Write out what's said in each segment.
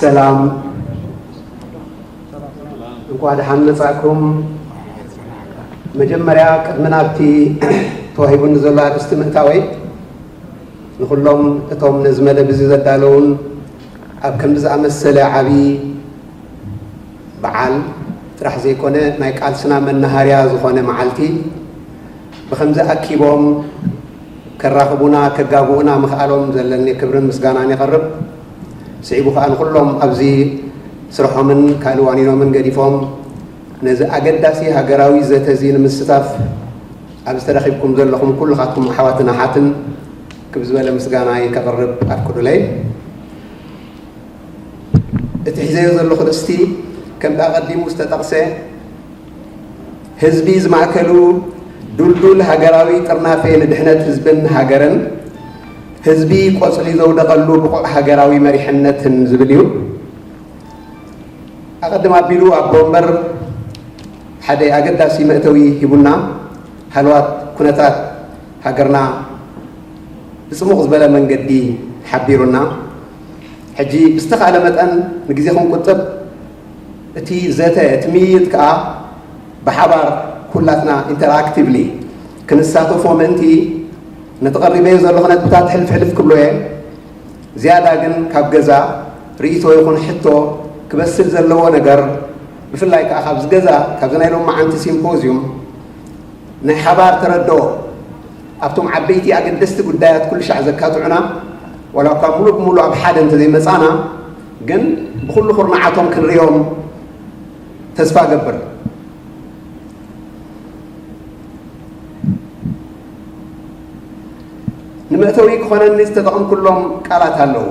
ሰላም፣ እንኳ ደሓን መጻእኩም። መጀመርያ ቅድሚ ናብቲ ተዋሂቡኒ ዘሎ ኣርእስቲ ምእታወይ፣ ንኹሎም እቶም ነዚ መደብ እዚ ዘዳለዉን ኣብ ከምዚ ዝኣመሰለ ዓቢ በዓል ጥራሕ ዘይኮነ ናይ ቃልስና መናሃርያ ዝኾነ መዓልቲ ብኸምዚ ኣኪቦም ከራኽቡና ከጋብኡና ምኽኣሎም ዘለኒ ክብርን ምስጋናን የቐርብ። ስዒቡ ከኣ ንኹሎም ኣብዚ ስርሖምን ካልእ ዋኒኖምን ገዲፎም ነዚ ኣገዳሲ ሃገራዊ ዘተ እዚ ንምስታፍ ኣብዚ ተረኺብኩም ዘለኹም ኩልኻትኩም ኣሕዋትን ኣሓትን ክብ ዝበለ ምስጋናይ ከቕርብ ኣፍቅዱለይ። እቲ ሒዘዮ ዘለኹ ርእስቲ ከምቲ ኣቐዲሙ ዝተጠቕሰ ህዝቢ ዝማእከሉ ዱልዱል ሃገራዊ ጥርናፌ ንድሕነት ህዝብን ሃገርን፣ ህዝቢ ቆጽሊ ዘውደቐሉ ብቑዕ ሃገራዊ መሪሕነትን ዝብል እዩ። ኣቐድም ኣቢሉ ኣቦ ወንበር ሓደ ኣገዳሲ መእተዊ ሂቡና፣ ሃለዋት ኩነታት ሃገርና ብጽሙቕ ዝበለ መንገዲ ሓቢሩና። ሕጂ ብዝተኻእለ መጠን ንግዜ ክንቁጥብ፣ እቲ ዘተ፣ እቲ ምይይጥ ከኣ ብሓባር ኩላትና ኢንተርኣክቲቭሊ ክንሳተፎ ምእንቲ፣ ነቲ ቀሪበዮ ዘለኹ ነጥብታት ሕልፍ ሕልፍ ክብሎ እየ። ዝያዳ ግን ካብ ገዛ ርእይቶ ይኹን ሕቶ ክበስል ዘለዎ ነገር፣ ብፍላይ ከኣ ካብዚ ገዛ፣ ካብዚ ናይ ሎማዓንቲ ሲምፖዝዩም ናይ ሓባር ተረድኦ ኣብቶም ዓበይቲ ኣገደስቲ ጉዳያት ኩሉ ሻዕ ዘካትዑና፣ ዋላ እኳ ሙሉእ ብሙሉእ ኣብ ሓደ እንተዘይመጻና፣ ግን ብኹሉ ኩርናዓቶም ክንሪኦም ተስፋ እገብር። ንመእተዊ ክኾነኒ ዝተጠቐምኩሎም ቃላት ኣለዉ።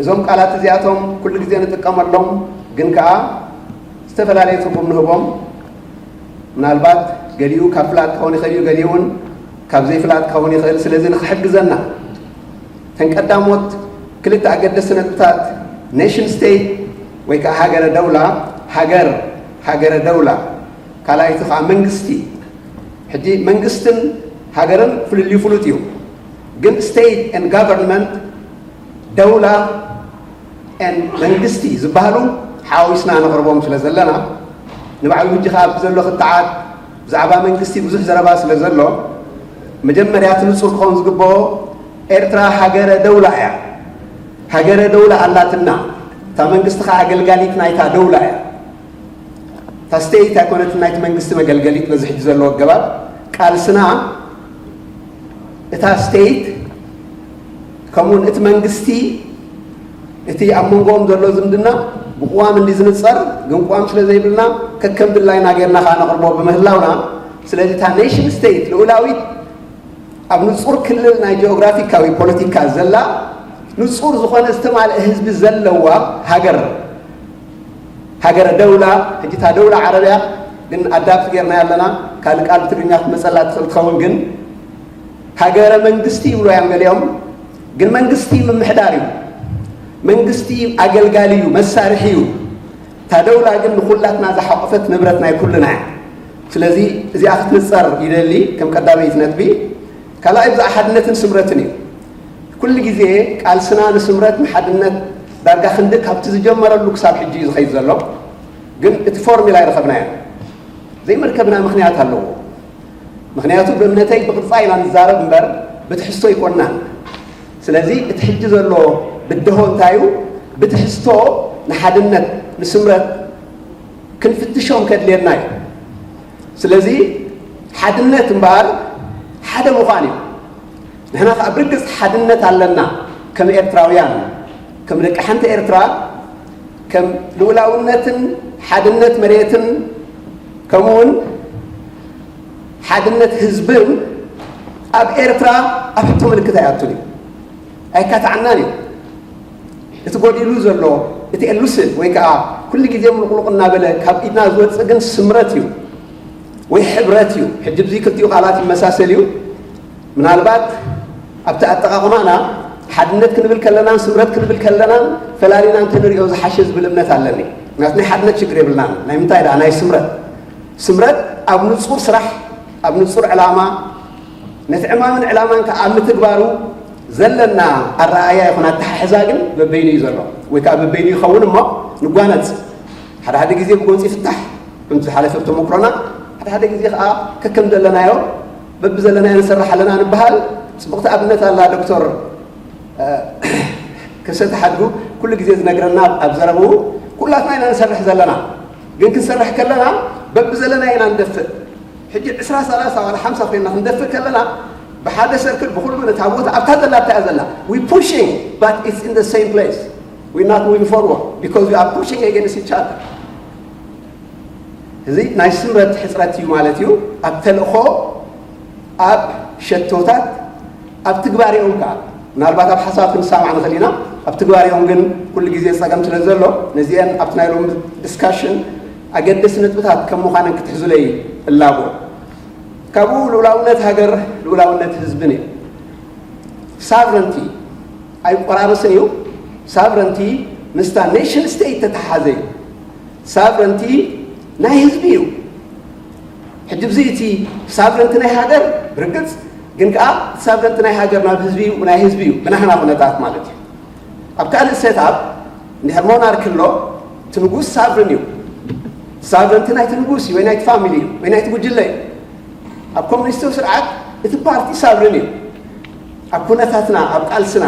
እዞም ቃላት እዚኣቶም ኩሉ ግዜ ንጥቀመሎም፣ ግን ከኣ ዝተፈላለየ ትርጉም ንህቦም። ምናልባት ገሊኡ ካብ ፍላጥ ክኸውን ይኽእል እዩ፣ ገሊኡ እውን ካብ ዘይፍላጥ ክኸውን ይኽእል። ስለዚ ንኽሕግዘና እተን ቀዳሞት ክልተ ኣገደስቲ ነጥብታት፣ ኔሽን ስቴት ወይ ከዓ ሃገረ ደውላ፣ ሃገር፣ ሃገረ ደውላ፣ ካልኣይቲ ከዓ መንግስቲ። ሕጂ መንግስትን ሃገርን ፍልልዩ ፍሉጥ እዩ፣ ግን ስቴት ኤንድ ጋቨርንመንት፣ ደውላ ኤንድ መንግስቲ ዝበሃሉ ሓዋዊስና ነቕርቦም ስለ ዘለና፣ ንባዕሉ ሕጂ ከዓ ኣብዚ ዘሎ ክትዓት ብዛዕባ መንግስቲ ብዙሕ ዘረባ ስለ ዘሎ፣ መጀመርያ እቲ ንጹር ክኸውን ዝግብኦ፣ ኤርትራ ሃገረ ደውላ እያ። ሃገረ ደውላ ኣላትና። እታ መንግስቲ ከዓ ኣገልጋሊት ናይታ ደውላ እያ። እታ ስቴት ኣይኮነትን ናይቲ መንግስቲ መገልገሊት። በዚ ሕጂ ዘለዎ ኣገባብ ቃልስና፣ እታ ስቴት ከምኡውን እቲ መንግስቲ፣ እቲ ኣብ መንጎኦም ዘሎ ዝምድና ብቅዋም እንዲ ዝንጸር፣ ግን ቅዋም ስለ ዘይብልና ከከም ድላይና ጌርና ከዓ ነቕርቦ ብምህላውና፣ ስለዚ እታ ኔሽን ስቴት ልኡላዊት ኣብ ንጹር ክልል ናይ ጂኦግራፊካዊ ፖለቲካ ዘላ፣ ንጹር ዝኾነ ዝተማልአ ህዝቢ ዘለዋ ሃገር፣ ሃገረ ደውላ፣ ሕጂ እታ ደውላ ዓረብያ ግን ኣዳፕት ጌርናያ ኣለና፣ ካልእ ቃል ብትግርኛ ክትመጸላ ትኽእል ትኸውን፣ ግን ሃገረ መንግስቲ ይብሉ እዮም ገሊኦም፣ ግን መንግስቲ ምምሕዳር እዩ፣ መንግስቲ ኣገልጋሊ እዩ፣ መሳርሒ እዩ። እታ ደውላ ግን ንኹላትና ዝሓቆፈት ንብረት ናይ ኩልና እያ። ስለዚ እዚኣ ክትንጸር ይደሊ ከም ቀዳመይቲ ነጥቢ። ካልኣይ ብዛዕ ሓድነትን ስምረትን እዩ። ኩሉ ግዜ ቃልስና ንስምረት ንሓድነት ዳርጋ ክንዲ ካብቲ ዝጀመረሉ ክሳብ ሕጂ እዩ ዝኸይድ ዘሎ። ግን እቲ ፎርሚላ ኣይረኸብናዮ። ዘይመርከብና ምኽንያት ኣለዎ። ምኽንያቱ ብእምነተይ ብቕርጻ ኢና ንዛረብ እምበር ብትሕዝቶ ኣይኮንናን። ስለዚ እቲ ሕጂ ዘሎ ብድሆ እንታይ እዩ? ብትሕዝቶ ንሓድነት ንስምረት ክንፍትሾም ከድልየና እዩ። ስለዚ ሓድነት እምበኣር ሓደ ምዃን እዩ። ንሕና ከኣ ብርግጽ ሓድነት ኣለና ከም ኤርትራውያን፣ ከም ደቂ ሓንቲ ኤርትራ፣ ከም ልኡላውነትን ሓድነት መሬትን፣ ከምኡውን ሓድነት ህዝብን ኣብ ኤርትራ ኣብ ሕቶ ምልክት ኣይኣቱን እዩ። ኣይካትዓናን እዩ። እቲ ጎዲሉ ዘሎ፣ እቲ ኤሉሲቭ ወይ ከዓ ኩሉ ግዜ ምሉቕሉቕ እናበለ ካብ ኢድና ዝወፅእ ግን ስምረት እዩ ወይ ሕብረት እዩ። ሕጂ ብዚ ክልቲኡ ቃላት ይመሳሰል እዩ። ምናልባት ኣብቲ ኣጠቓቕማና ሓድነት ክንብል ከለናን ስምረት ክንብል ከለናን ፈላሊና እንተንሪኦ ዝሓሸ ዝብል እምነት ኣለኒ። ምክንያቱ ናይ ሓድነት ሽግር የብልናን። ናይ ምንታይ ደኣ? ናይ ስምረት። ስምረት ኣብ ንጹር ስራሕ፣ ኣብ ንጹር ዕላማ፣ ነቲ ዕማምን ዕላማን ከኣ ኣብ ምትግባሩ ዘለና ኣረኣእያ ይኹን ኣተሓሕዛ ግን በበይኑ እዩ ዘሎ፣ ወይ ከዓ በበይኑ ይኸውን እሞ ንጓነጽ። ሓደ ሓደ ግዜ ብጎንፂ ይፍታሕ፣ ከምቲ ዝሓለፈ ተመክሮና፣ ሓደ ሓደ ግዜ ከዓ ከከም ዘለናዮ በብዘለናዮ ንሰርሕ ኣለና ንበሃል። ፅቡቕቲ ኣብነት ኣላ ዶክተር፣ እ፣ ከሰተ ሓድጉ ኩሉ ግዜ ዝነግረና ኣብ ዘረብኡ፣ ኩላትና ኢና ንሰርሕ ዘለና፣ ግን ክንሰርሕ ከለና በብዘለና ኢና ንደፍእ። ሕጂ ዕስራ፣ ሰላሳ ዋላ ሓምሳ ኮይና ክንደፍእ ከለና ብሓደ ሰርክል ብኩሉ ነታ ቦታ ኣብታ ዘላ ኣብታ እያ ዘላ። We pushing, but it's in the same place. We not moving forward because we are pushing against each other. እዚ ናይ ስምረት ሕፅረት እዩ ማለት እዩ። ኣብ ተልእኾ፣ ኣብ ሸቶታት፣ ኣብ ትግባሬኦም ከዓ ምናልባት ኣብ ሓሳብ ክንሰማዕ ንኽእል ኢና። ኣብ ትግባሬኦም ግን ኩሉ ግዜ ፀገም ስለ ዘሎ ነዚአን ኣብቲ ናይ ሎሚ ዲስካሽን ኣገደስቲ ነጥብታት ከም ምዃነን ክትሕዙለይ እላቦ። ካብኡ ልኡላውነት ሃገር ልኡላውነት ህዝብን እዩ። ሳቨረንቲ ኣይቆራረስን እዩ። ሳቨረንቲ ምስታ ኔሽን ስቴት ተተሓዘ እዩ። ሳቨረንቲ ናይ ህዝቢ እዩ። ሕጂ ብዚ እቲ ሳቨረንቲ ናይ ሃገር ብርግፅ ግን ከዓ ሳቨረንቲ ናይ ሃገር ናብ ህዝቢ እዩ፣ ናይ ህዝቢ እዩ ብናህና ኩነታት ማለት እዩ። ኣብ ካልእ ሴትኣፕ እንድሕር ሞናርክ ኣሎ እቲ ንጉስ ሳቨርን እዩ። ሳቨረንቲ ናይቲ ንጉስ እዩ ወይ ናይቲ ፋሚሊ እዩ ወይ ናይቲ ጉጅለ እዩ። ኣብ ኮሙኒስታዊ ስርዓት እቲ ፓርቲ ሳብርን እዩ። ኣብ ኩነታትና ኣብ ቃልስና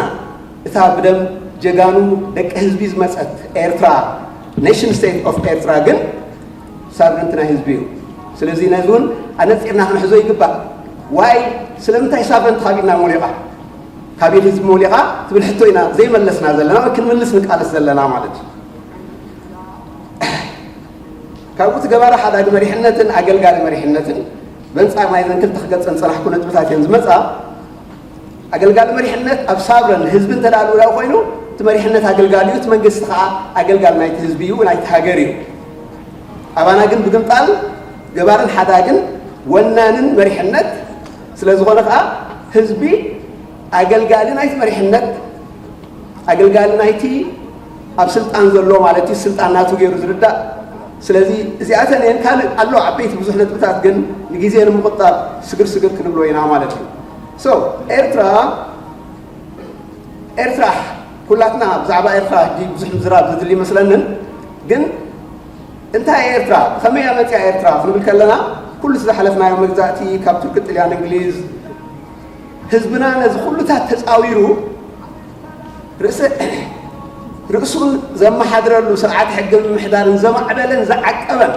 እታ ብደም ጀጋኑ ደቂ ህዝቢ ዝመፀት ኤርትራ፣ ኔሽን ስቴት ኦፍ ኤርትራ ግን ሳብርን ናይ ህዝቢ እዩ። ስለዚ ነዚ እውን ኣነፂርና ክንሕዞ ይግባእ። ዋይ ስለምንታይ ሳብርን ካቢና ሞሊቓ ካቢን ህዝቢ ሞሊቓ ትብል ሕቶ ኢና ዘይመለስና ዘለና ወይ ክንምልስ ንቃለስ ዘለና ማለት እዩ። ካብኡ እቲ ገባሪ ሓዳጊ መሪሕነትን ኣገልጋሊ መሪሕነትን በንጻር ናይዘን ክልተ ክገልጸን ዝጸናሕኩ ነጥብታት እየን ዝመጻ። ኣገልጋሊ መሪሕነት ኣብ ሳብረን ህዝቢ እንተ ደኣ ልኡላዊ ኮይኑ እቲ መሪሕነት ኣገልጋሊ እዩ፣ እቲ መንግስቲ ከዓ ኣገልጋሊ ናይቲ ህዝቢ እዩ፣ ናይቲ ሃገር እዩ። ኣባና ግን ብግምጣል ገባርን ሓዳግን ወናንን መሪሕነት ስለ ዝኾነ ከዓ ህዝቢ ኣገልጋሊ ናይቲ መሪሕነት ኣገልጋሊ ናይቲ ኣብ ስልጣን ዘሎ ማለት እዩ፣ ስልጣን ናቱ ገይሩ ዝርዳእ። ስለዚ እዚኣተን እየን። ካልእ ኣሎ ዓበይቲ ብዙሕ ነጥብታት፣ ግን ንግዜ ንምቑጣብ ስግር ስግር ክንብሎ ኢና ማለት እዩ። So ኤርትራ ኤርትራ ኩላትና ብዛዕባ ኤርትራ ሕጂ ብዙሕ ምዝራብ ዘድሊ ይመስለንን፣ ግን እንታይ እያ ኤርትራ? ብኸመይ እያ መፂኣ ኤርትራ ክንብል ከለና ኩሉ ዝሓለፍናዮ መግዛእቲ ካብ ቱርኪ፣ ጥልያን፣ እንግሊዝ ህዝብና ነዚ ኩሉታት ተፃዊሩ ርእሰ ርእሱን ዘመሓድረሉ ስርዓት ሕገ ምምሕዳርን ዘማዕበለን ዝዓቀበን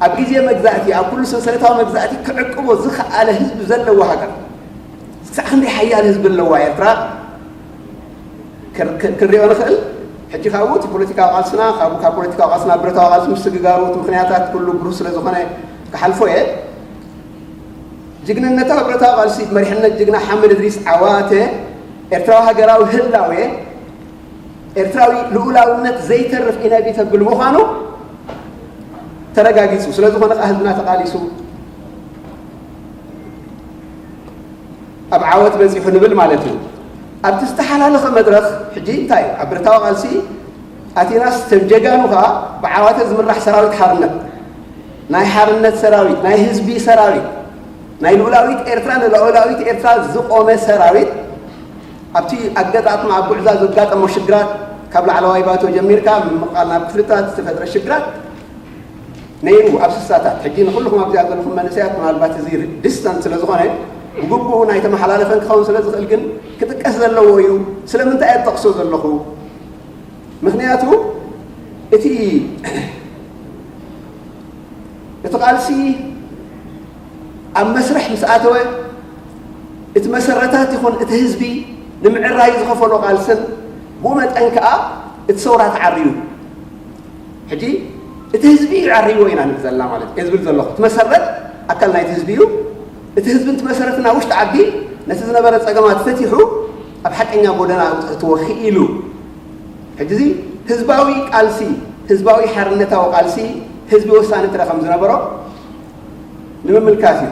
ኣብ ግዜ መግዛእቲ ኣብ ኩሉ ሰንሰለታዊ መግዛእቲ ክዕቅቦ ዝኸኣለ ህዝቢ ዘለዎ ሃገር ክሳዕ ክንደይ ሓያል ህዝቢ ኣለዋ ኤርትራ ክር- ክር- ክንሪኦ ንኽእል። ሕጂ ካብኡ እቲ ፖለቲካዊ ቃልስና ካብኡ ካብ ፖለቲካዊ ቃልስና ብረታዊ ቃልሲ ምስግጋሩ እቲ ምክንያታት ኩሉ ብሩህ ስለ ዝኾነ ክሓልፎ እየ። ጅግንነታዊ ብረታዊ ቃልሲ ብመሪሕነት ጅግና ሓመድ እድሪስ ዓዋተ ኤርትራዊ ሃገራዊ ህላዌ ኤርትራዊ ልኡላውነት ዘይተርፍ ኢነቪተብል ምዃኑ ተረጋጊጹ ስለ ዝኾነ ከዓ ህዝብና ተቃሊሱ ኣብ ዓወት በጺሑ ንብል ማለት እዩ። ኣብቲ ዝተሓላለኸ መድረኽ ሕጂ እንታይ እዩ? ኣብ ብረታዊ ቃልሲ ኣቲናስ ከም ጀጋኑ ከዓ ብዓዋተ ዝምራሕ ሰራዊት ሓርነት፣ ናይ ሓርነት ሰራዊት፣ ናይ ህዝቢ ሰራዊት፣ ናይ ልኡላዊት ኤርትራ ንልኡላዊት ኤርትራ ዝቆመ ሰራዊት ኣብቲ ኣገጣጥማ ኣብ ጉዕዛ ዘጋጠሞ ሽግራት ካብ ላዕለዋይ ባቶ ጀሚርካ ምምቓል ናብ ክፍልታት ዝተፈጥረ ሽግራት ነይሩ ኣብ ስሳታት። ሕጂ ንኩልኹም ኣብዚኣ ዘለኹም መንእሰያት ምናልባት እዚ ዲስታንት ስለ ዝኾነ ብግቡኡ ናይ ተመሓላለፈን ክኸውን ስለ ዝኽእል ግን ክጥቀስ ዘለዎ እዩ። ስለምንታይ እየ ዝጠቕሶ ዘለኹ? ምክንያቱ እቲ እቲ ቃልሲ ኣብ መስርሕ ምስ ኣተወ እቲ መሰረታት ይኹን እቲ ህዝቢ ንምዕራዩ ዝኸፈሎ ቃልስን ብኡ መጠን ከዓ እቲ ሰውራ ተዓርዩ ሕጂ እቲ ህዝቢ እዩ ዓሪዎ ኢና ንብል ዘለና ማለት እየ ዝብል ዘለኹ። እቲ መሰረት ኣካል ናይቲ ህዝቢ እዩ። እቲ ህዝቢ እንትመሰረትና ውሽጢ ዓዲ ነቲ ዝነበረ ፀገማት ፈቲሑ ኣብ ሓቀኛ ጎደና ኣውፅእትዎ ክኢሉ ሕጂ እዚ ህዝባዊ ቃልሲ ህዝባዊ ሓርነታዊ ቃልሲ ህዝቢ ወሳኒ ትረ ከም ዝነበሮ ንምምልካት እዩ።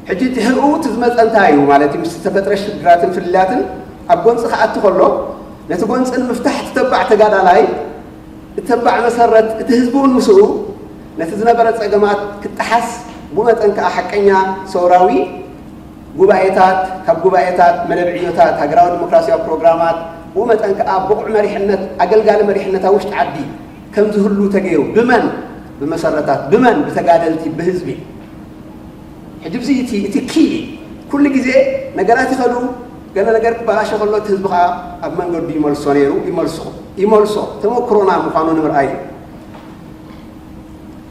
ሕጂ ድሕርኡ እቲ ዝመፀ እንታይ እዩ ማለት እዩ? ምስ ዝተፈጥረ ሽግራትን ፍልልያትን ኣብ ጎንፂ ክኣቱ ከሎ ነቲ ጎንፂ ንምፍታሕ እቲ ተባዕ ተጋዳላይ እቲ ተባዕ መሰረት እቲ ህዝቢ እውን ምስኡ ነቲ ዝነበረ ፀገማት ክጠሓስ ብመጠን ከዓ ሓቀኛ ሰውራዊ ጉባኤታት፣ ካብ ጉባኤታት መደብ ዕዮታት፣ ሃገራዊ ዲሞክራሲያዊ ፕሮግራማት፣ ብኡ መጠን ከኣ ብቑዕ መሪሕነት፣ ኣገልጋሊ መሪሕነት ኣብ ውሽጢ ዓዲ ከም ዝህሉ ተገይሩ። ብመን? ብመሰረታት። ብመን? ብተጋደልቲ፣ ብህዝቢ። ሕጂ እዚ እቲ፣ እቲ ኪ ኩሉ ግዜ ነገራት ይኸዱ፣ ገለ ነገር ክበላሾ ከሎ እቲ ህዝቢ ከኣ ኣብ መንገዱ ይመልሶ ነይሩ፣ ይመልሶ፣ ይመልሶ። ተመክሮና ምዃኑ ንምርኣይ እዩ።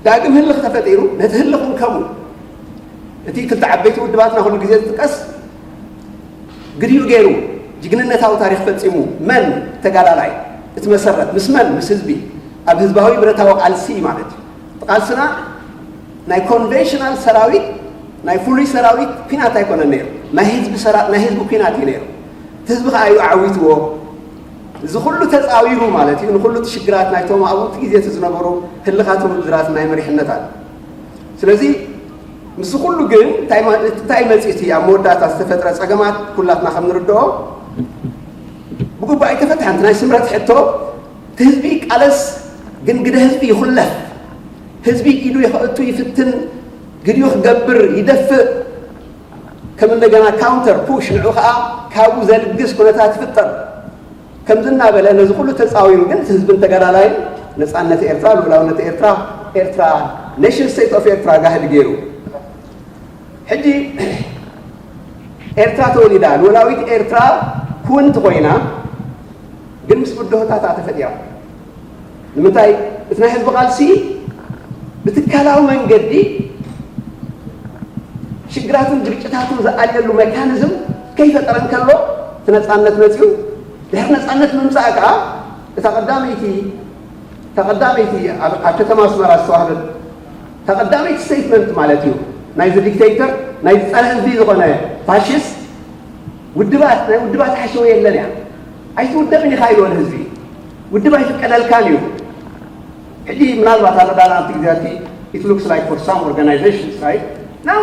ዳግም ህልኽ ተፈጢሩ፣ ነቲ ህልኽ እውን ከምኡ። እቲ ክልተ ዓበይቲ ውድባትና ኩሉ ግዜ ዝጥቀስ፣ ግዲኡ ገይሩ፣ ጅግንነታዊ ታሪኽ ፈጺሙ። መን? ተጋዳላይ። እቲ መሰረት ምስ መን? ምስ ህዝቢ። ኣብ ህዝባዊ ብረታዊ ቃልሲ ማለት እዩ። እቲ ቃልስና ናይ ኮንቬንሽናል ሰራዊት፣ ናይ ፍሉይ ሰራዊት ኲናት ኣይኮነን ነይሩ። ናይ ህዝቢ ሰራ-፣ ናይ ህዝቢ ኲናት እዩ ነይሩ። እቲ ህዝቢ ከኣ እዩ ዓዊትዎ። እዚ ኩሉ ተጻዊሩ ማለት እዩ፣ ንኩሉ እቲ ሽግራት ናይቶም ኣብኡ እቲ ግዜ እቲ ዝነበሩ ህልኻትን ውድራትን ናይ መሪሕነታት። ስለዚ፣ ምስ ኩሉ ግን እንታይ ማ-፣ እንታይ መጺኡ እቲ ኣብ መወዳእታ ዝተፈጥረ ጸገማት ኩላትና ከም ንርድኦ፣ ብግቡእ ኣይተፈትሐን። እቲ ናይ ስምረት ሕቶ፣ እቲ ህዝቢ ይቃለስ፣ ግን ግደ ህዝቢ ይኹለፍ። ህዝቢ ኢዱ ይኸእቱ ይፍትን፣ ግዲኡ ክገብር ይደፍእ። ከም እንደገና ካውንተር ፑሽ፣ ንዑ ከኣ ካብኡ ዘልግስ ኩነታት ይፍጠር። ከምዚ እናበለ ነዚ ኩሉ ተጻዊሩ ግን እቲ ህዝብን ተጋዳላይን ነጻነት ኤርትራ፣ ልኡላውነት ኤርትራ፣ ኤርትራ፣ ኔሽን ስቴት ኦፍ ኤርትራ ጋህዲ ገይሩ። ሕጂ ኤርትራ ተወሊዳ፣ ልኡላዊት ኤርትራ ክውንቲ ኮይና፣ ግን ምስ ብድሆታት እያ ተፈጢራ። ንምንታይ? እቲ ናይ ህዝቢ ቃልሲ ብትካላዊ መንገዲ ሽግራትን ግጭታትን ዝኣልየሉ ሜካኒዝም ከይፈጠረ እንከሎ፣ እቲ ነጻነት መጺኡ። ድሕሪ ነጻነት ምምጻእ ከኣ፣ እታ ቀዳመይቲ፣ እታ ቀዳመይቲ ኣብ፣ ኣብ ከተማ ኣስመራ ዝተዋህበት እታ ቀዳመይቲ ስቴትመንት ማለት እዩ፣ ናይዚ ዲክቴተር፣ ናይዚ ጸረ ህዝቢ ዝኾነ ፋሽስት፣ ውድባት፣ ናይ ውድባት ሓሸወ የለን እያ። ኣይትውደብን ኢኻ ኢልዎ ንህዝቢ። ውድብ ኣይፍቀደልካን እዩ። ሕጂ ምናልባት ኣረዳድኣ ኣብቲ ግዜ እቲ፣ it looks like for some organizations, right? No።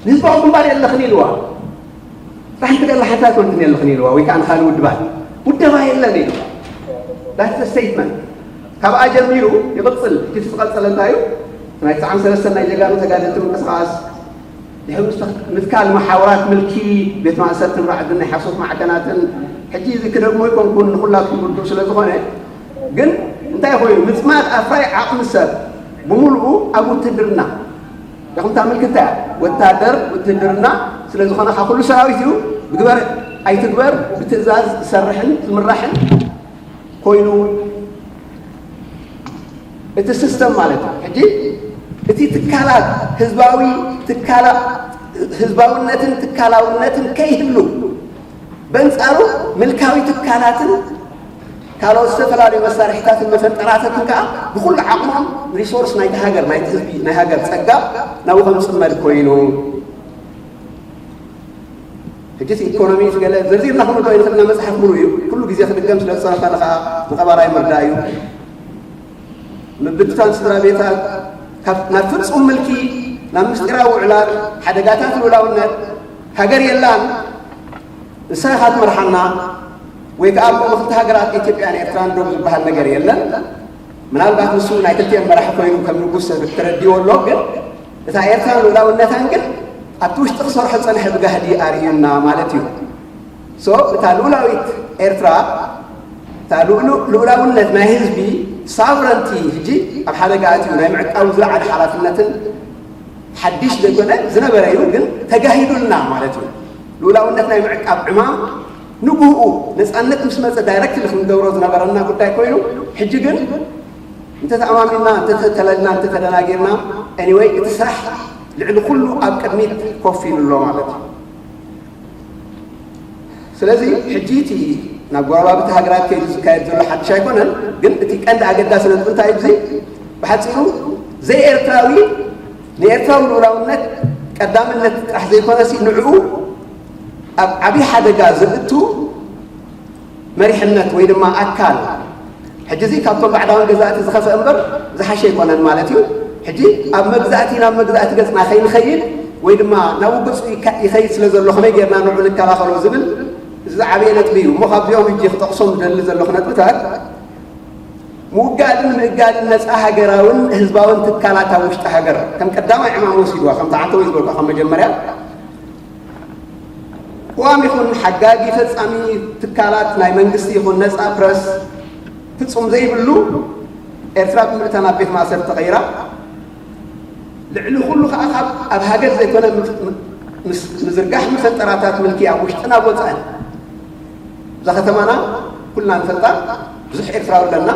ንህዝባዊ ግንባር የለኽን ኢልዋ። ጥራሕ ትገላ ሓንሳብ ኮንትን የለኽን ኢልዋ፣ ወይ ከኣ ንኻልእ ውድባት። ውደባ የለን ኢልዋ። That's the statement። ካብኣ ጀሚሩ ይቕጽል። እቲ ዝቐጸለ እንታይ እዩ? ናይ ትስዓን ሰለስተን ናይ ጀጋኑ ተጋደልቲ ምንቅስቓስ፣ ድሕሪ ምስ-፣ ምትካል መሓውራት ምልኪ ቤት ማእሰርትን ራዕድን ናይ ሓሶት ማዕከናትን፣ ሕጂ እዚ ክደግሞ ኣይኮንኩን፣ ንኹላትኩም ርዱእ ስለ ዝኾነ፣ ግን እንታይ ኮይኑ? ምጽማድ ኣፍራይ ዓቕሚ ሰብ ብምሉኡ ኣብ ውትድርና። ዳኹም እታ ምልክታ እያ። ወታደር፣ ውትድርና ስለ ዝኾነ፣ ካብ ኩሉ ሰራዊት እዩ። ብግበር ኣይትግበር፣ ብትእዛዝ ዝሰርሕን ዝምራሕን ኮይኑ፣ እቲ ሲስተም ማለት እዩ። ሕጂ እቲ ትካላት፣ ህዝባዊ ትካላ-፣ ህዝባውነትን ትካላውነትን ከይህሉ፣ በንጻሩ ምልካዊ ትካላትን ካልኦት ዝተፈላለዩ መሳርሒታትን መፈንጠራታትን ከኣ ብኹሉ ዓቕሞም፣ ሪሶርስ ናይቲ ሃገር፣ ናይቲ ህዝቢ፣ ናይ ሃገር ጸጋ ናብኡ ከም ዝጽመድ ኮይኑ፣ ሕጂ እቲ ኢኮኖሚ፣ እቲ ገለ ዘርዚርና ክንብሎ ኣይንኽእልና፣ መጽሓፍ ምሉእ እዩ። ኩሉ ግዜ ክድገም ስለ ዝጸንሐ፣ ንኸኣ ንቐባራይ ምርዳእ እዩ። ምብትታን ስድራ ቤታት፣ ካብ፣ ናብ ፍጹም ምልኪ፣ ናብ ምስጢራዊ ውዕላት፣ ሓደጋታት ልኡላውነት፣ ሃገር የላን፣ ንሳ ኢኻ ትመርሓና፣ ወይ ከኣ ኣብ መንጎ ክልተ ሃገራት ኢትዮጵያን ኤርትራን ደው ዝበሃል ነገር የለን። ምናልባት ንሱ ናይ ክልቲኦም መራሒ ኮይኑ ከም ንጉስ ተረዲዎ ኣሎ፣ ግን እታ ኤርትራን ልኡላውነታን ግን ኣብቲ ውሽጢ ክሰርሖ ዝጸንሐ ብጋህዲ ኣርእዩና ማለት እዩ። ሶ፣ እታ ልኡላዊት ኤርትራ፣ እታ ልኡሉ-፣ ልኡላውነት ናይ ህዝቢ፣ ሳቨረንቲ፣ ሕጂ ኣብ ሓደጋ ኣትዩ ናይ ምዕቃቡ ዝለዓለ ሓላፍነትን ሓድሽ ዘይኮነ ዝነበረ እዩ፣ ግን ተጋሂዱልና ማለት እዩ። ልኡላውነት ናይ ምዕቃብ ዕማም ንግህኡ ነጻነት ምስ መጸ ዳይረክትሊ ክንገብሮ ዝነበረና ጉዳይ ኮይኑ፣ ሕጂ ግን እንተተኣማሚንና፣ እንተተተለልና፣ እንተተደናጊርና፣ ኤኒወይ፣ እቲ ስራሕ ልዕሊ ኩሉ ኣብ ቅድሚት ኮፍ ኢሉ ኣሎ ማለት እዩ። ስለዚ ሕጂ እቲ ናብ ጎረባብቲ ሃገራት ከይዱ ዝካየድ ዘሎ ሓድሽ ኣይኮነን፣ ግን እቲ ቀንዲ ኣገዳሲ ነጥቢ እንታይ እዩ? እዚ ብሓጺሩ፣ ዘይኤርትራዊ ንኤርትራዊ ልኡላውነት ቀዳምነት ጥራሕ ዘይኮነሲ፣ ንዕኡ ኣብ ዓብዪ ሓደጋ ዘእቱ መሪሕነት ወይ ድማ ኣካል፣ ሕጂ እዚ ካብቶም ባዕዳውያን ገዛእቲ ዝኸፍአ እምበር ዝሓሸ ኣይኮነን ማለት እዩ። ሕጂ ኣብ መግዛእቲ፣ ናብ መግዛእቲ ገጽና ከይንኸይድ ወይ ድማ ናብኡ ገጹ ይካ-፣ ይኸይድ ስለ ዘሎ፣ ከመይ ጌርና ንዕኡ ንከላኸሎ ዝብል፣ እዚ ዝዓበየ ነጥቢ እዩ። እሞ ካብዚኦም ሕጂ ክጠቕሶም ዝደሊ ዘለኹ ነጥብታት፣ ምውጋድን ምእጋድን ነጻ ሃገራውን ህዝባውን ትካላት ኣብ ውሽጢ ሃገር ከም ቀዳማይ ዕማም ወሲድዋ፣ ከምቲ ዓንተወይ ዝበልኩ ካብ መጀመርያ፣ ቅዋም ይኹን ሓጋጊ ፈጻሚ ትካላት ናይ መንግስቲ ይኹን ነጻ ፕረስ ፍጹም ዘይብሉ፣ ኤርትራ ብምልእታ ናብ ቤት ማእሰርቲ ተቐይራ፣ ልዕሊ ኩሉ ከኣ ካብ ኣብ ሃገር ዘይኮነ ምስ ምዝርጋሕ መፈንጠራታት ምልኪ ኣብ ውሽጥን ኣብ ወጻእን። እዛ ከተማና ኩልና ንፈልጣ፣ ብዙሕ ኤርትራዊ ኣለና፣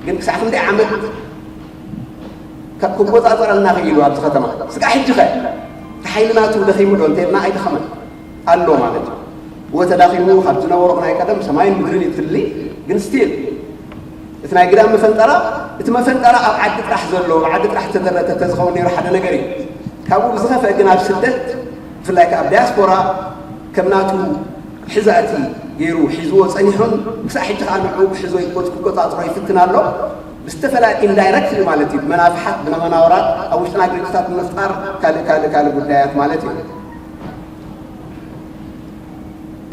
ግን ክሳዕ ክንደይ ዓመት ክቆጻጸረልና ክኢሉ ኣብዚ ከተማ? ስጋዕ ሕጂ ኸ እቲ ሓይሊ ናቱ ደኺሙ ዶ እንተልና ኣይደኸመን ኣሎ ማለት እዩ። እወ ተዳኺሙ ካብ ዝነበሮ ናይ ቀደም ሰማይን ምድርን ይትሊ፣ ግን ስቲል እቲ ናይ ግዳም መፈንጠራ፣ እቲ መፈንጠራ ኣብ ዓዲ ጥራሕ ዘሎ፣ ኣብ ዓዲ ጥራሕ ተደረተ ተዝኸውን ነይሩ ሓደ ነገር እዩ። ካብኡ ብዝኸፍአ ግን ኣብ ስደት ብፍላይ ከኣ ኣብ ዲያስፖራ ከም ናቱ ሕዛእቲ ገይሩ ሒዝዎ ጸኒሑን ክሳዕ ሕጂ ከኣ ንዕኡ ክሕዞ ይቆጽ-፣ ክቆጻጽሮ ይፍትን ኣሎ። ብዝተፈላለየ ኢንዳይረክትሊ ማለት እዩ፣ ብመናፍሓት፣ ብመናወራት፣ ኣብ ውሽጥና ግጭታት ብምፍጣር ካልእ ካልእ ካልእ ጉዳያት ማለት እዩ።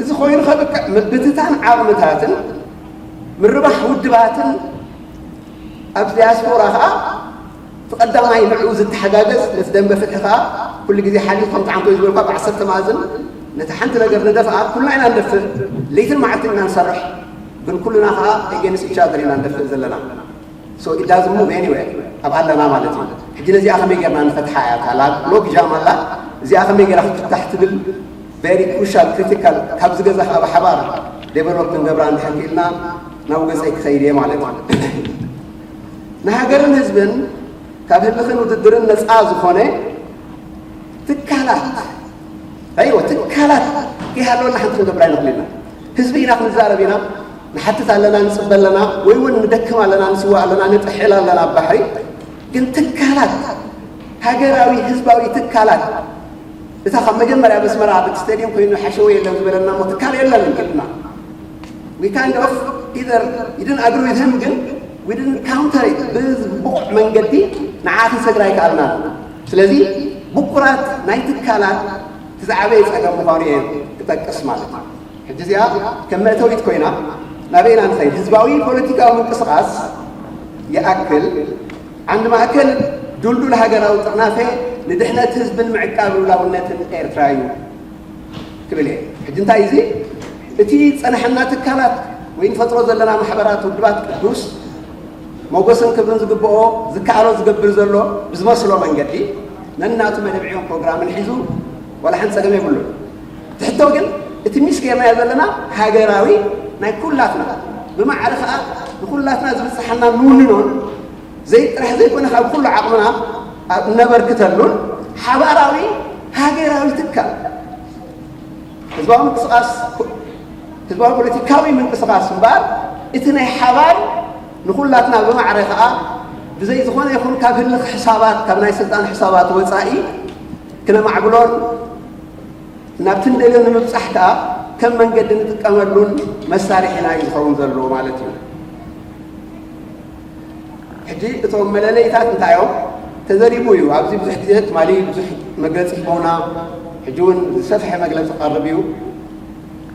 እዚ ኮይኑ ከብቅዕ ምብትታን ዓቕምታትን ምርባሕ ውድባትን ኣብ ዲያስፖራ ከኣ እቲ ቀዳማይ ንዕኡ ዝተሓጋገዝ ነቲ ደንበ ፍትሒ ከኣ ኩሉ ግዜ ሓሊፉ ከምቲ ዓንቶ ዝበልኳ ብዓሰርተ መኣዝን ነቲ ሓንቲ ነገር ንደፍኣ ኩልና ኢና ንደፍእ፣ ለይትን መዓልትን ኢና ንሰርሕ፣ ግን ኩልና ከኣ against each other ኢና ንደፍእ ዘለና። So it doesn't move anywhere። ኣብ ኣለና ማለት እዩ። ሕጂ ነዚኣ ከመይ ጌርና ንፈትሓ እያ እታ ላ-፣ ሎግ ጃም ኣላ። እዚኣ ከመይ ጌራ ክትፍታሕ ትብል very crucial፣ critical፣ ካብዚ ገዛ ከኣ ብሓባር ዴቨሎፕ ክንገብራ እንድሕር ክኢልና ናብ ገጸይ ክኸይድ እየ ማለት እዩ። ንሃገርን ህዝብን ካብ ህልኽን ውድድርን ነጻ ዝኾነ ትካላት፣ ኣይወ ትካላት ከይሃለወና ሓንቲ ክንገብር ኣይንኽእል ኢና። ህዝቢ ኢና ክንዛረብ ኢና፣ ንሓትት ኣለና፣ ንጽበ ኣለና፣ ወይ እውን ንደክም ኣለና፣ ንስዋእ ኣለና፣ ንጥሕል ኣለና ኣብ ባሕሪ። ግን ትካላት፣ ሃገራዊ ህዝባዊ ትካላት፣ እታ ካብ መጀመርያ ኣብ ኣስመራ ኣብ እቲ ስቴድየም ኮይኑ ሓሸወ የለን ዝበለና እሞ ትካል የለን ኢልና። We kind of either you didn't agree with him፣ ግን we didn't counter it። ብብቑዕ መንገዲ ንዓ ክንሰግር ኣይከኣልናን። ስለዚ ብቁራት ናይ ትካላት እቲ ዝዓበየ ጸገም ምዃኑ እየ ክጠቅስ ማለት እዩ። ሕጂ እዚኣ ከም መእተዊት ኮይና ናበይ ኢና ንኸይድ? ህዝባዊ ፖለቲካዊ ምንቅስቓስ ይኣክል ዓንዲ ማእከል ድልዱል ሃገራዊ ጥርናፈ ንድሕነት ህዝብን ምዕቃብ ልኡላውነትን ኤርትራ እዩ ክብል እየ። ሕጂ እንታይ እዚ? እቲ ዝጸንሐና ትካላት ወይ ንፈጥሮ ዘለና ማሕበራት፣ ውድባት ቅዱስ ሞገስን ክብርን ዝግብኦ፣ ዝከኣሎ ዝገብር ዘሎ ብዝመስሎ መንገዲ ነናቱ መደብ ዕዮን ፕሮግራምን ሒዙ ዋላ ሓንቲ ጸገም የብሉን። እቲ ሕቶ ግን እቲ ሚስ ጌርናዮ ዘለና ሃገራዊ ናይ ኩላትና፣ ብማዕረ ከኣ ንኩላትና ዝብጽሓና ንውንኖን ዘይጥራሕ ዘይኮነ ካብ ኩሉ ዓቕምና ኣብ እነበርክተሉን ሓባራዊ ሃገራዊ ትካል ህዝባዊ ምንቅስቓስ፣ ህዝባዊ ፖለቲካዊ ምንቅስቓስ እምበኣር፣ እቲ ናይ ሓባር ንኹላትና ብማዕረ ከኣ ብዘይ ዝኾነ ይኹን ካብ ህልኽ ሕሳባት፣ ካብ ናይ ስልጣን ሕሳባት ወጻኢ ክነማዕብሎን ናብቲ ንደልዮ ንምብጻሕ ከኣ ከም መንገዲ ንጥቀመሉን መሳርሒና እዩ ዝኸውን ዘሎ ማለት እዩ። ሕጂ እቶም መለለይታት እንታይ እዮም? ተዘሪቡ እዩ። ኣብዚ ብዙሕ ግዜ ትማሊ ብዙሕ መግለጺ ሂቦና፣ ሕጂ እውን ዝሰፍሐ መግለጺ ክቐርብ እዩ።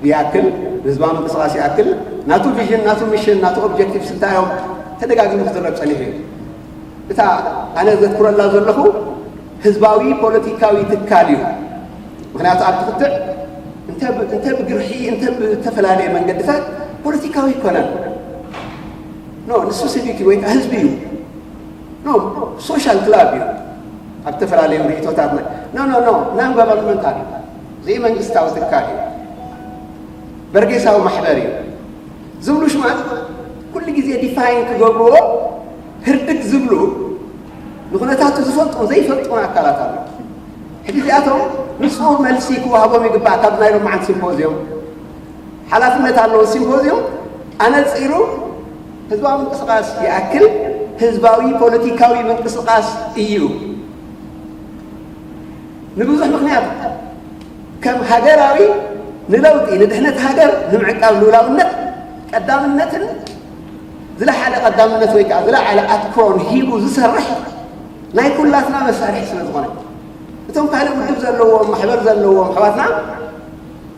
ይኣክል፣ ንህዝባዊ ምንቅስቓስ ይኣክል፣ ናቱ ቪዥን፣ ናቱ ሚሽን፣ ናቱ ኦብጀክቲቭስ እንታይ እዮም? ተደጋጊሙ ክዝረብ ጸኒሑ እዩ። እታ ኣነ ዘትኩረላ ዘለኹ ህዝባዊ ፖለቲካዊ ትካል እዩ። ምኽንያቱ ኣብቲ ክትዕ እንተ ብ-፣ እንተ ብግርሒ፣ እንተ ብዝተፈላለየ መንገድታት ፖለቲካዊ ኣይኮነን። ኖ፣ ንሱ ሲቪክ ወይ ከዓ ህዝቢ እዩ። ኖ፣ ሶሻል ክላብ እዩ። ኣብ ዝተፈላለዩ ርእይቶታትና፣ ኖ፣ ኖ፣ ኖ፣ ናን ጋቨርንመንታል እዩ። ዘይመንግስታዊ ትካል እዩ። በርጌሳዊ ማሕበር እዩ። ዝብሉ ሽማት ኩሉ ግዜ ዲፋይን ክገብርዎ ህርድግ ዝብሉ ንኩነታቱ ዝፈልጡ ዘይፈልጡን ኣካላት ኣለዉ። ሕጂ እዚኣቶም ንጹር መልሲ ክወሃቦም ይግባእ። ካብ ናይ ሎማዓንቲ ሲምፖዝዮም ሓላፍነት ኣለዎ። ሲምፖዝዮም ኣነጺሩ ህዝባዊ ምንቅስቓስ ይኣክል ህዝባዊ ፖለቲካዊ ምንቅስቓስ እዩ። ንብዙሕ ምኽንያት ከም ሃገራዊ ንለውጢ፣ ንድሕነት ሃገር ንምዕቃብ ልኡላውነት ቀዳምነትን ዝለዓለ ቀዳምነት ወይ ከዓ ዝለዓለ ኣትኩሮን ሂቡ ዝሰርሕ ናይ ኩላትና መሳርሒ ስለ ዝኾነ፣ እቶም ካልእ ውድብ ዘለዎም፣ ማሕበር ዘለዎም ኣሕዋትና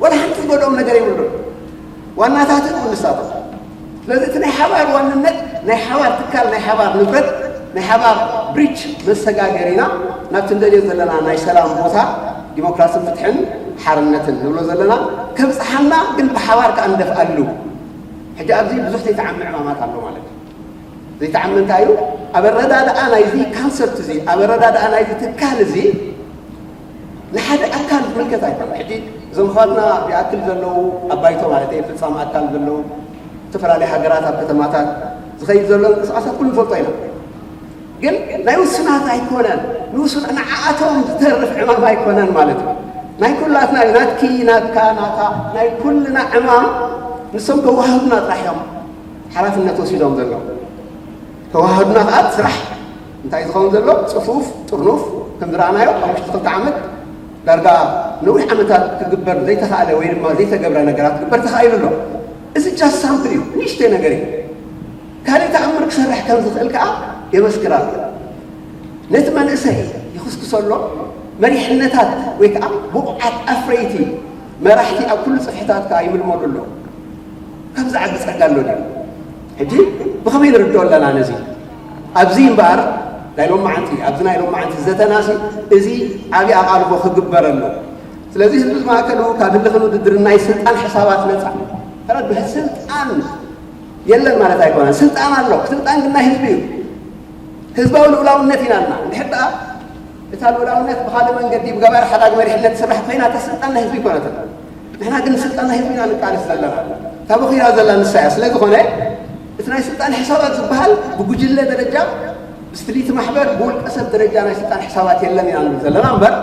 ዋላ ሓንቲ ዝጎድኦም ነገር የብሉን። ዋናታት እውን ንሳቶም። ስለዚ እቲ ናይ ሓባር ዋንነት፣ ናይ ሓባር ትካል፣ ናይ ሓባር ንብረት፣ ናይ ሓባር ብሪጅ መሰጋገሪና ናብቲ ንደልዮ ዘለና ናይ ሰላም ቦታ፣ ዲሞክራስን ፍትሕን ሓርነትን ንብሎ ዘለና ከብጽሓና ግን ብሓባር ከኣ ንደፍኣሉ። ሕጂ ኣብዚ ብዙሕ ዘይተዓመ ዕማማት ኣሎ ማለት እዩ። ዘይተዓመ እንታይ እዩ? ኣብ ኣረዳድኣ ናይዚ ካንሰፕት እዚ፣ ኣብ ኣረዳድኣ ናይዚ ትካል እዚ ንሓደ ኣካል ዝምልከት ኣይኮነን። ሕጂ እዞም ኣሕዋትና ይኣክል ዘለዉ ኣብ ባይቶ ማለት እዩ፣ ፍጻም ኣካል ዘለዉ ዝተፈላለዩ ሃገራት ኣብ ከተማታት ዝኸይድ ዘሎ ምንቅስቃሳት ኩሉ ንፈልጦ ኢና። ግን ናይ ውሱናት ኣይኮነን፣ ንውሱን ንዓኣቶም ዝተርፍ ዕማም ኣይኮነን ማለት እዩ። ናይ ኩላትና እዩ። ናትኪ፣ ናትካ፣ ናታ፣ ናይ ኩልና ዕማም ንሶም ከወሃዱና ጥራሕ እዮም ሓላፍነት ወሲዶም ዘለዉ። ከወሃዱና ከዓ ስራሕ እንታይ ዝኸውን ዘሎ? ጽፉፍ፣ ጥርኑፍ፣ ከም ዝረኣናዮ ኣብ ውሽጢ ክልተ ዓመት ዳርጋ ነዊሕ ዓመታት ክግበር ዘይተኻእለ ወይ ድማ ዘይተገብረ ነገራት ክግበር ተኻኢሉ ኣሎ። እዚ ጃስት ሳምፕል እዩ፣ ንእሽተይ ነገር እዩ። ካልእ ተኣምር ክሰርሕ ከም ዝኽእል ከዓ የመስክር ኣሎ። ነቲ መንእሰይ ይኽስክሰሎ መሪሕነታት ወይ ከዓ ብቑዓት ኣፍረይቲ መራሕቲ ኣብ ኩሉ ጽፍሕታት ከዓ ይምልመሉ ኣሎ። ካብ ዝዓቢ ጸጋ ኣሎ ድዩ? ሕጂ ብኸመይ ንርድኦ ኣለና ነዚ? ኣብዚ እምበኣር ናይ ሎማዓንቲ፣ ኣብዚ ናይ ሎማዓንቲ ዘተናሲ እዚ ዓቢ ኣቓልቦ ክግበር ኣሎ። ስለዚ ህዝቢ ዝማእከሉ ካብ ህልኽን ውድድርን ናይ ስልጣን ሕሳባት ነጻ። ፈረድ ብስልጣን የለን ማለት ኣይኮነን። ስልጣን ኣሎ። ስልጣን ግን ናይ ህዝቢ እዩ። ህዝባዊ ልኡላውነት ኢና ኣለና። እንድሕር ደኣ እታ ልኡላውነት ብኻልእ መንገዲ ብገባር ሓዳግ መሪሕነት ትስራሕ ኮይና፣ እታ ስልጣን ናይ ህዝቢ ኣይኮነትን። ንሕና ግን ስልጣን ናይ ህዝቢ ኢና ንቃለስ ዘለና። እታ በኺራ ዘላ ንሳ እያ። ስለ ዝኾነ እቲ ናይ ስልጣን ሕሳባት ዝበሃል ብጉጅለ ደረጃ፣ ብስትሊቲ ማሕበር፣ ብውልቀ ሰብ ደረጃ ናይ ስልጣን ሕሳባት የለን ኢና ንብል ዘለና እምበር፣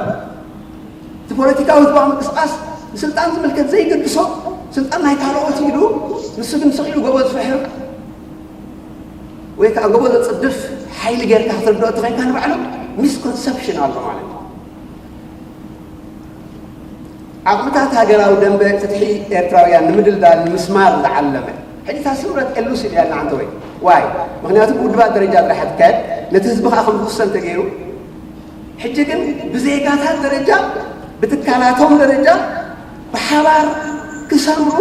እቲ ፖለቲካዊ ህዝባዊ ምንቅስቃስ ንስልጣን ዝምልከት ዘይገድሶ፣ ስልጣን ናይ ካልኦት ኢሉ ንሱ ግን ስቕ ኢሉ ጎቦ ዝፍሕር ወይ ከዓ ጎቦ ዘፅድፍ ሓይሊ ጌርካ ክትርድኦ እንተኾይንካ ንባዕሉ ሚስኮንሰፕሽን ኣሎ ማለት እዩ። ዓቕምታት ሃገራዊ ደንበ ፍትሒ ኤርትራውያን ንምድልዳል ንምስማር ዝዓለመ። ሕጂ እታ ስምረት ኤሉስ ኢሉ ያለ ኣንተ ወይ ዋይ? ምክንያቱ ብውድባት ደረጃ ጥራሕ ትካየድ፣ ነቲ ህዝቢ ከዓ ከም ዝውሰን ተገይሩ። ሕጂ ግን ብዜጋታት ደረጃ፣ ብትካላቶም ደረጃ ብሓባር ክሰምሩ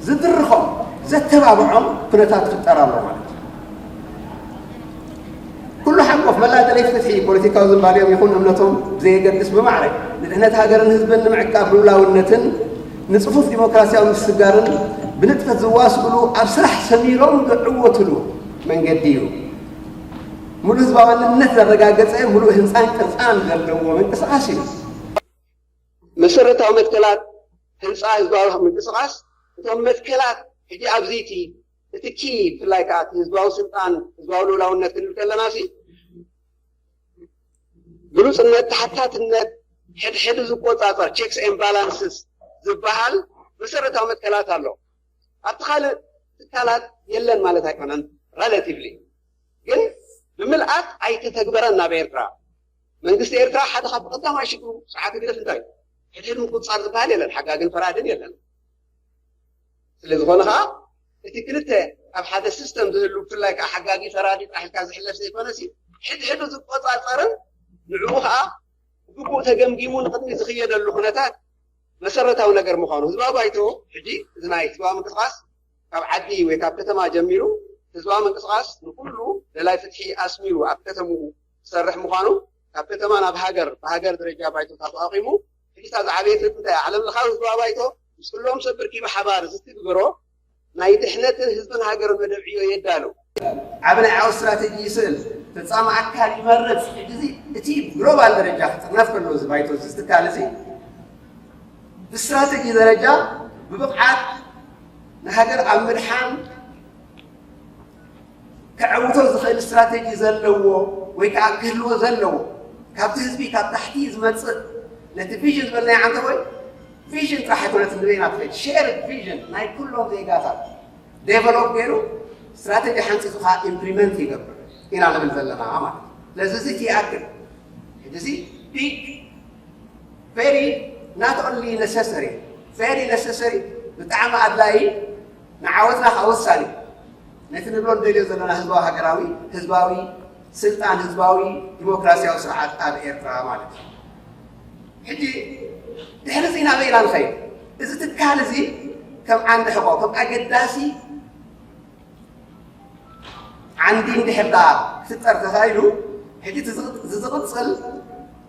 ዝድርኾም፣ ዘተባብዖም ኩነታት ክፍጠር ኣሎ ማለት እዩ። ኩሉ ሓቆፍ መላእ ደለይቲ ፍትሒ፣ ፖለቲካዊ ዝንባሌኦም ይኹን እምነቶም ብዘየገድስ፣ ብማዕረ ንድሕነት ሃገርን ህዝብን ንምዕቃብ ልኡላውነትን ንጽፉፍ ዲሞክራሲያዊ ምስግጋርን ብንጥፈት ዝዋስኡሉ፣ ኣብ ስራሕ ሰሚሮም ዝዕወቱሉ መንገዲ እዩ። ሙሉእ ህዝባዊ መንነት ዘረጋገጸ፣ ሙሉእ ህንጻን ቅርጻን ዘለዎ ምንቅስቃስ እዩ። መሰረታዊ መትከላት ህንጻ ህዝባዊ ምንቅስቃስ፣ እቶም መትከላት ሕጂ ኣብዚ እቲ፣ እቲ ኪ ብፍላይ ከኣ እቲ ህዝባዊ ስልጣን፣ ህዝባዊ ልኡላውነት ክንብል ከለና ሲ፣ ግሉጽነት፣ ተሓታትነት፣ ሕድሕድ ዝቆጻጸር፣ ቼክስ ኤንድ ባላንስስ ዝበሃል መሰረታዊ መትከላት ኣሎ። ኣብቲ ካልእ ትካላት የለን ማለት ኣይኮነን፣ ሬላቲቭሊ ግን ብምልኣት ኣይተተግበረን ናብ ኤርትራ። መንግስቲ ኤርትራ ሓደ ካብ ቀዳማይ ሽግሩ ስርዓት ህግደፍ እንታይ እዩ? ሕድሕድ ምቁጽጻር ዝበሃል የለን፣ ሓጋግን ፈራድን የለን። ስለ ዝኾነ ኸዓ እቲ ክልተ ኣብ ሓደ ሲስተም ዝህሉ፣ ብፍላይ ከዓ ሓጋጊ ፈራዲ ጥራሕ ኢልካ ዝሕለፍ ዘይኮነሲ፣ ሕድሕዱ ዝቆጻጸርን ንዕኡ ኸዓ ብግቡእ ተገምጊሙ ንቕድሚት ዝኽየደሉ ኩነታት መሰረታዊ ነገር ምዃኑ ህዝባዊ ባይቶ፣ ሕጂ እዚ ናይ ህዝባዊ ምንቅስቃስ ካብ ዓዲ ወይ ካብ ከተማ ጀሚሩ ህዝባዊ ምንቅስቃስ ንኩሉ ደላይ ፍትሒ ኣስሚሩ ኣብ ከተምኡ ዝሰርሕ ምዃኑ፣ ካብ ከተማ ናብ ሃገር፣ ብሃገር ደረጃ ባይቶታት ኣቑሙ፣ ሕጂ እታ ዝዓበየት ነጥቢ እንታይ እያ? ዓለም ለኻዊ ህዝባዊ ባይቶ ምስ ኩሎም ሰብ ብርኪ ብሓባር ዝትግብሮ ናይ ድሕነትን ህዝብን ሃገርን መደብ ዕዮ የዳሉ። ዓቢ ናይ ዓወት ስትራተጂ ይስእል፣ ፈጻሚ ኣካል ይመርጽ። ሕጂ እዚ እቲ ግሎባል ደረጃ ክጥርነፍ ከሎ እዚ ባይቶ እዚ ትካል እዚ ብስትራተጂ ደረጃ ብብቕዓት ንሃገር ኣብ ምድሓን ከዐውቶ ዝኽእል ስትራተጂ ዘለዎ ወይ ከዓ ክህልዎ ዘለዎ፣ ካብቲ ህዝቢ ካብ ታሕቲ ዝመጽእ፣ ነቲ ቪዥን ዝበልናዮ ዓንተ ወይ ቪዥን ጥራሕ ኣይኮነትን ንበይና ትኸይድ፣ ሼርድ ቪዥን ናይ ኩሎም ዜጋታት ዴቨሎፕ ገይሩ ስትራተጂ ሓንፂፁ ከዓ ኢምፕሊመንት ይገብር ኢና ንብል ዘለና ማለት እዩ። ስለዚ እዚ እቲ ይኣክል። ሕጂ እዚ ቢግ ቨሪ ናት ኦንሊ ነሰሰሪ፣ ቨሪ ነሰሰሪ፣ ብጣዕሚ ኣድላዪ፣ ንዓወትና ከዓ ወሳኒ፣ ነቲ ንብሎ ንደልዮ ዘለና ህዝባዊ ሃገራዊ፣ ህዝባዊ ስልጣን፣ ህዝባዊ ዲሞክራሲያዊ ስርዓት ኣብ ኤርትራ ማለት እዩ። ሕጂ ድሕሪ እዚ ናበይ ኢና ንኸይድ? እዚ ትካል እዚ ከም ዓንዲ ሕቆ፣ ከም ኣገዳሲ ዓንዲ እንድሕር ደኣ ክፍጠር ተኻኢሉ፣ ሕጂ እቲ ዝቕ-፣ እዚ ዝቕጽል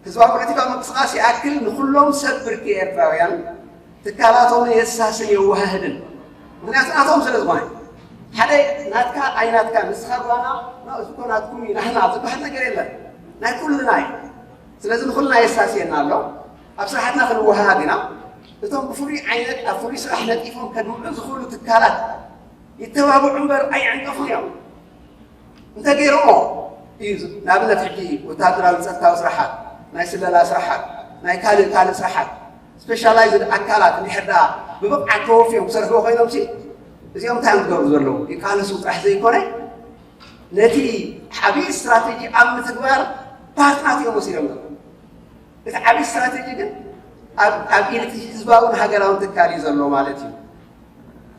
ህዝባዊ ፖለቲካዊ ምንቅስቃስ ይኣክል ንኹሎም ሰብ ብርኪ ኤርትራውያን ትካላቶም የሳስን የወሃህድን። ምክንያቱ ናቶም ስለ ዝኾነ ሓደ ናትካ ኣይናትካ ንስኻ ጓና እዚ እኮ ናትኩም እዩ ናህና ዝበሃል ነገር የለን። ናይ ኩልና እዩ። ስለዚ ንኩልና የሳስየና ኣሎ። ኣብ ስራሕትና ክንወሃሃድ ኢና። እቶም ብፍሉይ ዓይነት ኣብ ፍሉይ ስራሕ ነጢፎም ከድምዑ ዝኽእሉ ትካላት ይተባብዑ እምበር ኣይዕንቀፉን እዮም። እንተገይሮሞ እዩ። ንኣብነት ሕጂ ወታደራዊ ጸጥታዊ ስራሓት፣ ናይ ስለላ ስራሓት፣ ናይ ካልእ ካልእ ስራሓት ስፔሻላይዝድ ኣካላት እንድሕር ደኣ ብብቕዓት ተወፍዮም ክሰርሕዎ ኮይኖም ሲ እዚኦም እንታይ እዮም ዝገብሩ ዘለዉ? ይቃለሱ ጥራሕ ዘይኮነ ነቲ ዓብዪ ስትራቴጂ ኣብ ምትግባር ፓርትናት እዮም ወሲዶም ዘለዉ። እቲ ዓብዪ ስትራቴጂ ግን ኣብ ኢድ ህዝባውን ሃገራውን ትካል እዩ ዘሎ ማለት እዩ።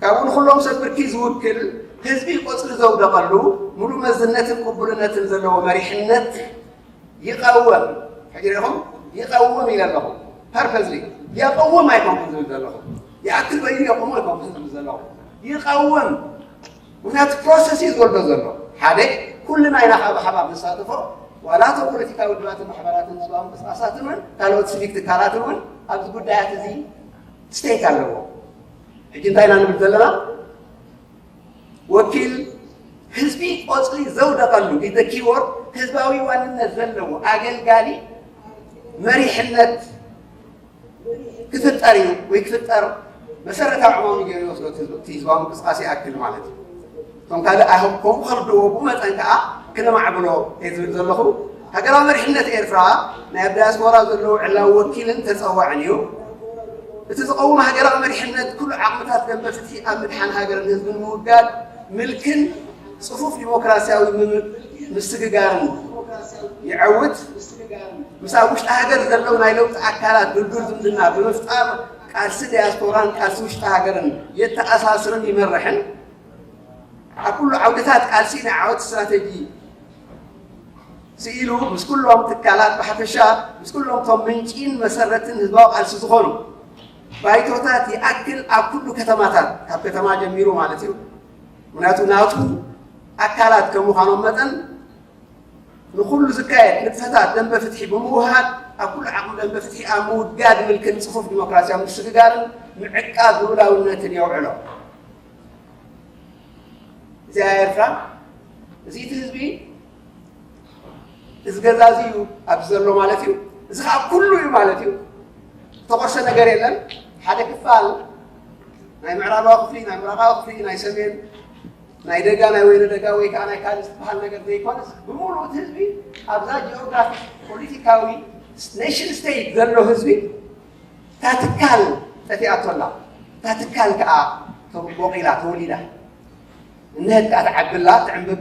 ካብኡ ንኩሎም ሰብ ብርኪ ዝውክል ህዝቢ ቆፅሊ ዘውደቐሉ ሙሉእ መዝነትን ቅቡልነትን ዘለዎ መሪሕነት ይቐወም። ሕጂ ሪኹም ይቐውም ኢለ ኣለኹ። ፐርፐዝሊ የቐውም ኣይኮንኩን ዝብል ዘለኹ። ይኣክል በይኑ የቑሞ ኣይኮንኩን ዝብል ዘለኹ። ይቐውም። ምክንያቱ ፕሮሰስ እዩ ዝወልዶ ዘሎ። ሓደ ኩልና ኢና ካብ ሓባብ ንሳተፎ ዋላ እቶም ፖለቲካዊ ውድባትን ማሕበራትን ህዝባዊ ምንቅስቃሳትን እውን ካልኦት ሲቪክ ትካላትን እውን ኣብዚ ጉዳያት እዚ ስቴክ ኣለዎ። ሕጂ እንታይ ኢና ንብል ዘለና? ወኪል ህዝቢ ቆፅሊ ዘውደቐሉ ኢዘ ኪወር ህዝባዊ ዋንነት ዘለዎ ኣገልጋሊ መሪሕነት ክፍጠር እዩ ወይ ክፍጠር መሰረታዊ ዕማሙ ገይሩ ይወስዶ እቲ ህዝባዊ ምንቅስቃስ ይኣክል ማለት እዩ። እቶም ካልእ ኣይሆን ከምኡ ከርድዎ ብኡ መጠን ከዓ ክነማዕብሎ እየ ዝብል ዘለኹ። ሃገራዊ መሪሕነት ኤርትራ ናይ ኣብ ዳያስፖራ ዘለዉ ዕላዊ ወኪልን ተፀዋዕን እዩ። እቲ ዝቐውም ሃገራዊ መሪሕነት ኩሉ ዓቕምታት ደንበ ፍትሒ ኣብ ምድሓን ሃገርን ህዝብን ምውጋድ ምልክን ፅፉፍ ዲሞክራሲያዊ ምስግጋርን ይዐውት። ምስ ኣብ ውሽጢ ሃገር ዘለዉ ናይ ለውጢ ኣካላት ድልዱል ዝምድና ብምፍጣር ቃልሲ ዲያስፖራን ቃልሲ ውሽጢ ሃገርን የተኣሳስርን ይመርሕን ኣብ ኩሉ ዓውድታት ቃልሲ ናይ ዓወት ስትራተጂ ስኢሉ ምስ ኩሎም ትካላት ብሓፈሻ ምስ ኩሎም እቶም ምንጪን መሰረትን ህዝባዊ ቃልሲ ዝኾኑ ባይቶታት ይኣክል ኣብ ኩሉ ከተማታት ካብ ከተማ ጀሚሩ ማለት እዩ። ምክንያቱ ናቱ ኣካላት ከም ምዃኖም መጠን ንኩሉ ዝካየድ ንጥፈታት ደንበ ፍትሒ ብምውሃድ ኣብ ኩሉ ዓቕሚ ደንበ ፍትሒ ኣብ ምውጋድ ምልክን ፅፉፍ ዲሞክራሲያዊ ምስግጋርን ምዕቃብ ልኡላውነትን የውዕሎ። እዚኣ ኤርትራ እዚ እቲ ህዝቢ እዚ ገዛ እዚ እዩ ኣብዚ ዘሎ ማለት እዩ። እዚ ከዓ ኩሉ እዩ ማለት እዩ። ዝተቆርሰ ነገር የለን። ሓደ ክፋል ናይ ምዕራባዊ ክፍሊ ናይ ምዕራባዊ ክፍሊ ናይ ሰሜን ናይ ደጋ ናይ ወይነ ደጋ ወይ ከዓ ናይ ካልእ ዝበሃል ነገር ዘይኮነስ ብምሉእ እቲ ህዝቢ ኣብዛ ጂኦግራፊክ ፖለቲካዊ ኔሽን ስቴት ዘሎ ህዝቢ እታ ትካል ጠፊኣቶ ኣላ። እታ ትካል ከዓ ተቦቂላ ተወሊዳ እነሀት ከዓ ትዓቢ ኣላ ትዕንብብ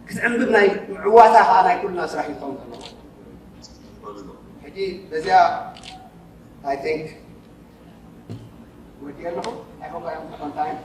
ክትዕንብብ ናይ ምዕዋታ ከዓ ናይ ኩልና ስራሕ እዩ ክኸውን ዘለዎ። ሕጂ በዚኣ I think ወዲኤ ኣለኹ። I hope I am on time.